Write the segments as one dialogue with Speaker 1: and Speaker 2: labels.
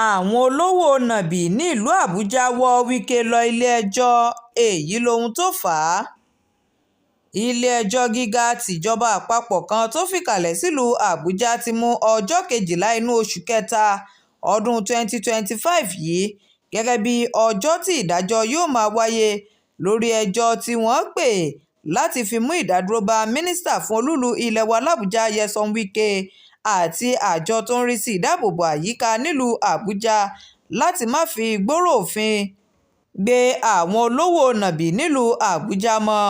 Speaker 1: Àwọn olówó nàbì nílùú Àbújá wọ Wike lọ ilé-ẹjọ́, èyí lohun tó fà á. Ilé-ẹjọ́ gíga tìjọba àpapọ̀ kan tó fìkàlẹ̀ sílùú Àbújá ti mú ọjọ́ 12 inú oṣù kẹta ọdún 2025 yìí gẹ́gẹ́ bíi ọjọ́ tí ìdájọ́ yóò máa wáyé lórí ẹjọ́ tí wọ́n pè láti fi mú ìdádúró bá mínísítà fún olúùlú ilé wa làbújá, Nyesom Wike, àti àjọ tó ń rí sí ìdáàbòbò àyíká nílùú Àbújá láti má fi gbọ̀rọ̀ òfin gbé àwọn olówó nàbì nílùú Àbújá mọ́.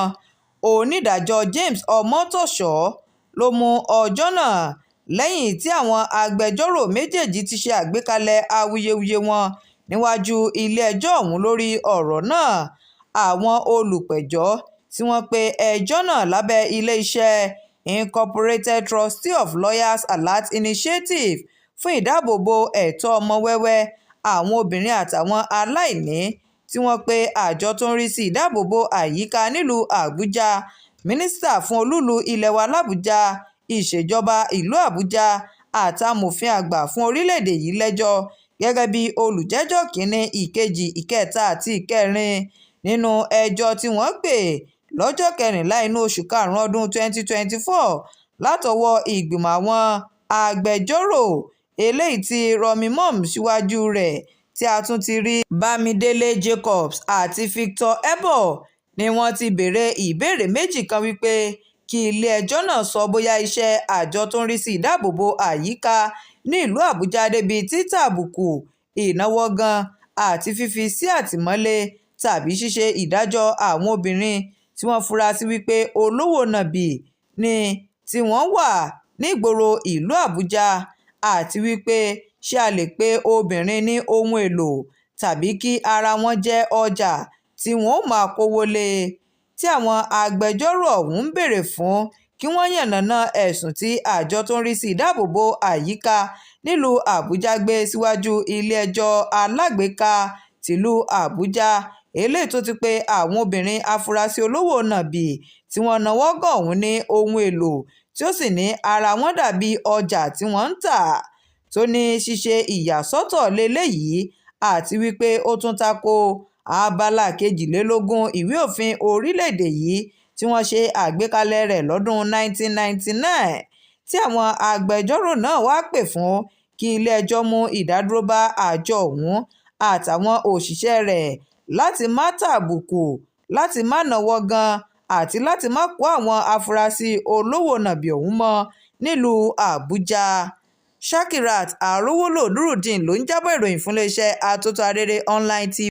Speaker 1: Onídàájọ́ James Omotoso ló mú ọjọ́ náà lẹ́yìn tí àwọn agbẹjọ́rò méjèèjì ti ṣe àgbékalẹ̀ awuyewuye wọn níwájú ilé-ẹjọ́ ọ̀hún lórí ọ̀rọ̀ náà. Àwọn olùpẹ̀jọ́ tí wọ́n pe ẹjọ́ náà lábẹ́ iléeṣẹ́ Incorporated Trustee of Lawyers Alert Initiative fún ìdáàbòbò ẹ̀tọ́ ọmọ wẹ́wẹ́, àwọn obìnrin àtàwọn aláìní, tí wọ́n pe àjọ tó ń rí sí ìdáàbòbò àyíká nílùú Àbújá, mínísítà fún olúùlú ilé wa làbújá, ìṣèjọba ìlú Àbújá àtàmòfin àgbà fún orílẹ̀-èdè yìí lẹ́jọ́ gẹ́gẹ́ bíi olùjẹ́jọ́ kínní, ìkejì, ìkẹta àti ìkẹrin nínú ẹjọ́ tí wọ́n pè lọ́jọ́ 14 inú oṣù karùn-ún ọdún 2024 látọwọ́ ìgbìmọ̀ àwọn agbẹjọ́rò eléyìí tí Rommy síwájú rẹ̀ tí a tún ti rí Bámidélé Jacobs àti Victor Eboh ni wọ́n ti béèrè ìbéèrè méjì kan wí pé kí ilé-ẹjọ́ náà sọ bóyá iṣẹ́ àjọ tó ń rí sí ìdáàbòbò àyíká nílùú Àbújá débi títàbùkù, ìnáwọ́gán àti fífi sí àtìmọ́lé tàbí ṣíṣe ìdájọ́ àwọn obìnrin tí wọ́n fura sí wípé olówó nàbì ni tí wọ́n wà nígboro ìlú Àbújá, àti wípé ṣé a lè pe obìnrin ní ohun èèlò tàbí kí ara wọn jẹ́ ọjà tí wọ́n ó máa kówó lé, tí àwọn agbẹjọ́rò ọ̀hún ń béèrè fún kí wọ́n yànnàná ẹ̀sùn tí àjọ tó ń rí sí ìdáàbòbò àyíká nílùú Àbújá gbé síwájú ilé-ẹjọ́ alágbèéká tìlú Àbújá eléyìí tó ti pe àwọn obìnrin afurasí olówó nàbì tí wọ́n náwó gan ọ̀hún ní ohun èèlò, tí ó sì ní ara wọn dàbí ọjà tí wọ́n ń tà, tó ní ṣíṣe ìyàsọ́tọ̀ lélẹ́yìí, àti wípé ó tún ta ko abala 22 ìwé òfin orílẹ̀-èdè yìí tí wọ́n ṣe àgbékalẹ̀ rẹ̀ lọ́dún 1999, tí àwọn agbẹjọ́rò náà wàá pè fún kí ilé-ẹjọ́ mú ìdádúró bá àjọ ọ̀hún àtàwọn òṣìṣẹ́ rẹ̀ láti má tàbùkù, láti má náwó gan àti láti má kó àwọn afurasí olówó nàbì ọ̀hún mọ́ nílùú Àbújá. Shakirat Arówólò Nurudeen ló ń jábọ̀ ìròyìn fún iléeṣẹ́ Atótó Arére Online TV.